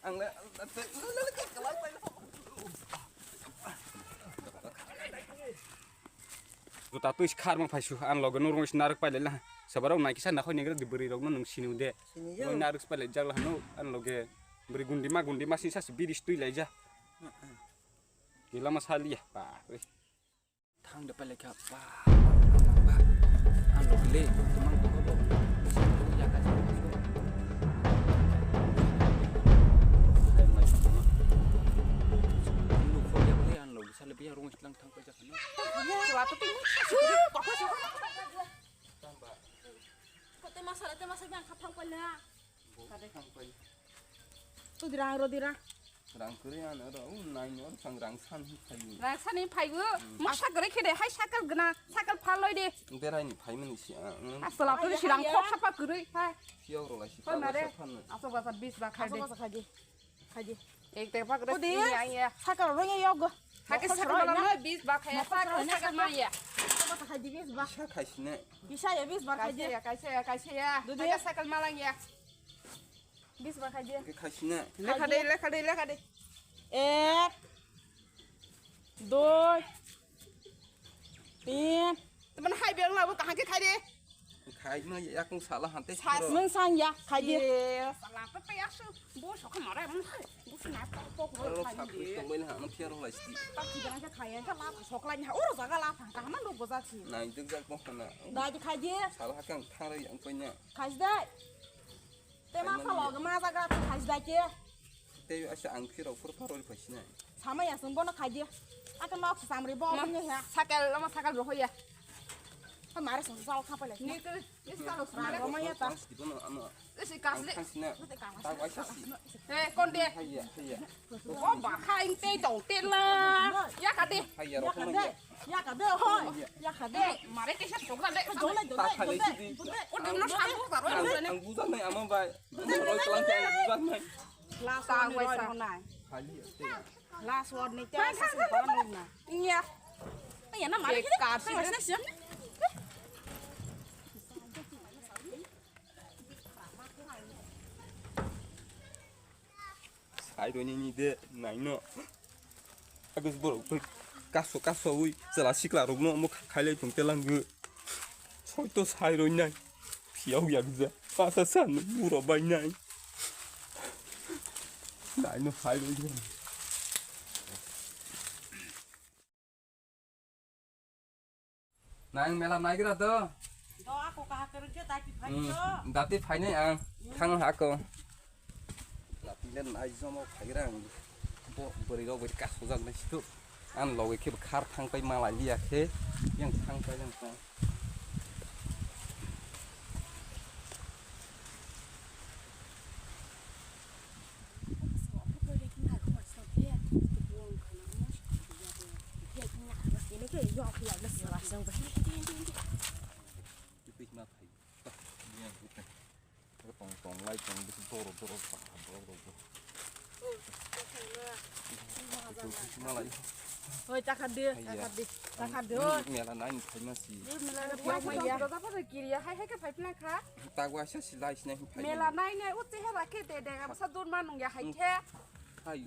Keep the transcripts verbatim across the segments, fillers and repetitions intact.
Ang le. Juta twi khar mang phai su, ang loge no rung narwk pai le la. Sabarok nai kisa nakhoi ni gra di bwrwi rok no nung sini de. Sini yo. Rung narwk pai le jak la no, ang loge bwrwi gundi ma gundi ma sisa si biri twi lai ja. Ni lama saliya, ba. Thang de pele kha, ba, ba, ba. Ang lok le, tumang ko bo. Sing tu ya ka sing tu. Ang lok ko ya le, ang lok sale biya rung slang thang ko ja kana. Wa tu ting. Ko ko. Ko te masala, te masala yang kha thang ko na. Todi rang rodi rang. Rang kwrwi ano ro, u nai no sang rang san hi phayu. Rang san hi phayu. Masa kwrwi khe de, hai sakal gna, sakal phaloi de. Berai ni phai mani si ang. Asala to si rang khok sapa kwrwi, hai. Siyaw ro lai si. Hoi mare. Asok basa bis ba khai de. Asok basa khai de. Khai de. Ek te pakre. Odi. Sakal ro ye yogo. Hake sakal malang no bis ba khai. Sakal ma ya. Asok basa khai de bis ba. Sa khai sine. Bisa ya bis ba khai de. Kaisa ya, kaisa ya, kaisa ya. Dudi. Hake sakal malang ya. Bis ba khai de. Ke khai sine. Lekha de, lekha de, lekha de. Ek. Doi. Tin. Teman hai biang labu kahang ke khai de. Khai ma yakung sala hante. Sas mung sang ya khai de. Ye, sala pe pe yasu. Bo sokha mara mung khai. Bo sina pa po ko khai de. Tong bai ha ma phiar lai sti. Ta ki jana khai ya. Ka la sokla ni ha. Oro jaga la phang ka man do boja chi. Nai duk jak ko na. Dai khai de. Sala kang thang ri ang ko nya. Khai de. Te ma salo ga ma jaga te khai dai ke. Te asa ang phiro phur pharo ri phaisina. Sama ya sung bono khai dia. Aka nok samri bo ne ha. Sakel, lama sakel roho ya. Ha mare sung sal kha pale. Ni ke, ni salo sung mare. Roma ya ta. Bono ano. Isi kasli. Ang khaisina. Ta waisa si. Eh, konde. Haiya, haiya. O ba khaing te dong te la. Ya ka de. Haiya, ya ka de. Ya ka de hoi. Ya ka de. Mare ke sa dong la de. Dong la, dong la, dong la. O dong no sa dong ta ro. Ang buja nai ama bai. Ang roi tlang ang buja nai. Last word ni roi nai. Last word ni te sa sa para nai. Iya. Iya na mare ke. Ka sa sa. Sai roi ni de nai no. Agus borok bai kaso kaso ui chwla sikla rok no omo khailai tong telang gw. Soi to sai roi nai. Phiya ui ya gw ja. Pasa san buro bai nai. Nai no sai roi nai. Nang mela naigra to. Do ako kaha kerja dati phai to. Dati phainai ang thang hako. Dati le nai jomo phaigra ang. Bo bwrwi rok bai kasujak nai situ. Ang logi khe khar thang pai mala liya khe yang thang pai yang thang. Tong tong lai tong bisi doro doro pa doro doro. Malai. Oi, taka de, taka de, taka de, oi. Mela nai ni phaima si. Mela na phaima ya. Dada pada kiri ya, hai hai ka phai pina kha. Tagwa sa si lai sinai phai. Mela nai nai uti he rakhe de de, asa dur manung ya hai khe. Hai.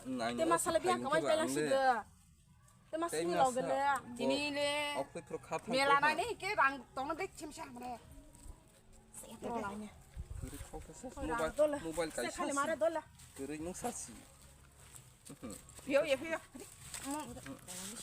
Nai. Te masala biya kamai pela si de. Te masini loge le. Tini le. Mela nai ni ke rang tong de chim sa mane. Mobile, mobile kaisa khali mare dola. Kwrwi nung sasi. Phiyok ya, phiyok.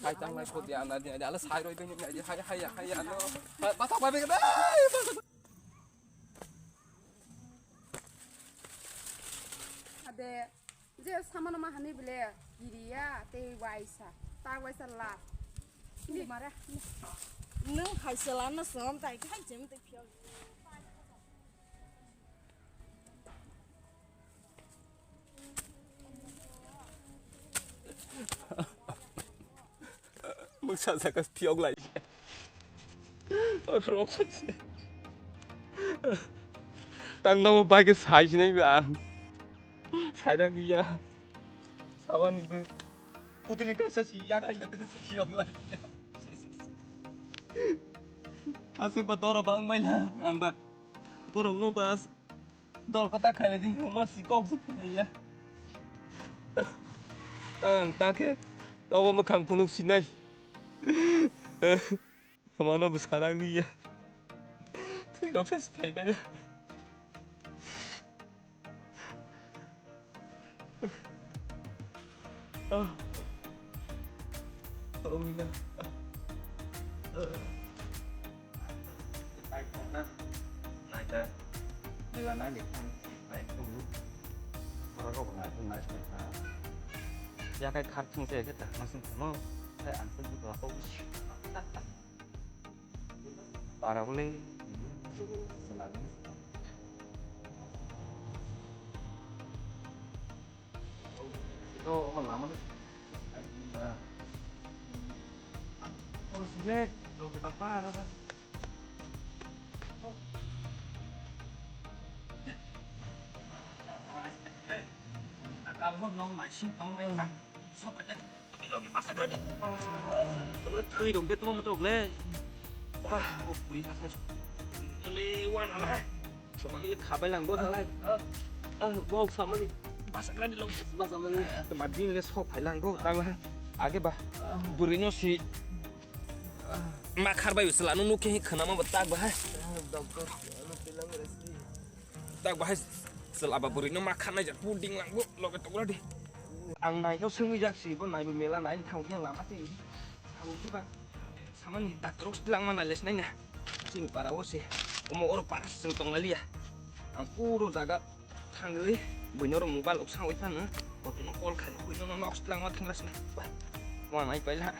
Hai tang lai khodi ana di ala sai roi bini di hai hai hai ano. Bata bai bini. Ade. Je samano ma hani bile kiriya tei waisa, ta waisa last. Ni mare. Nung hai selana som tai khai jem te phiyok. Mungsa jaga phiyok lai. Rok. Tang namo bai ke sai sinai ba. Sai dang ya. Sawan bu. Putri ka sa si ya ka ya ka si phiyok lai. Asuk ba doro bang mai la. Ang ba. Borok no bas. Dol kata khaile di ma si kok su ya. Ang ta khe tobo mwkhang phunuk sinai. Mano bwsarang ni ya. Twi rok se phai bai. Ah. Oh, mina. Ah. Yakai khar thung se ke ta masing thamo. Sai ang se bu ko. Para boleh. Thwi rok de tongma tok le. Ah, o pui ha. Le wan ala. Soma ni khabai lang bo thalai. Ah, bo samani. Basa kani lo. Basa mani. Ma din le sok phai lang bo tang la. Age ba. Bwrwi no si. Ma kharbai usla no nuk khe khna ma bo tak ba hai. Doctor, ano tilang resi. Tak bahai sel aba bwrwi no ma khanai jak puding lang bo loge tokla di. Ang nai no sengwi jak si bo nai bo mela nai thang khe lama si. Thang khe ba samani doctor os lang ma nai les nai na. Sini para o se. Omo oro para seng tong liya. Ang puro jaga thangwi buino ro mobile ok sang oi thang. Bo no call khai buino no nok lang ma thang las na. Ba. Wa nai pai la.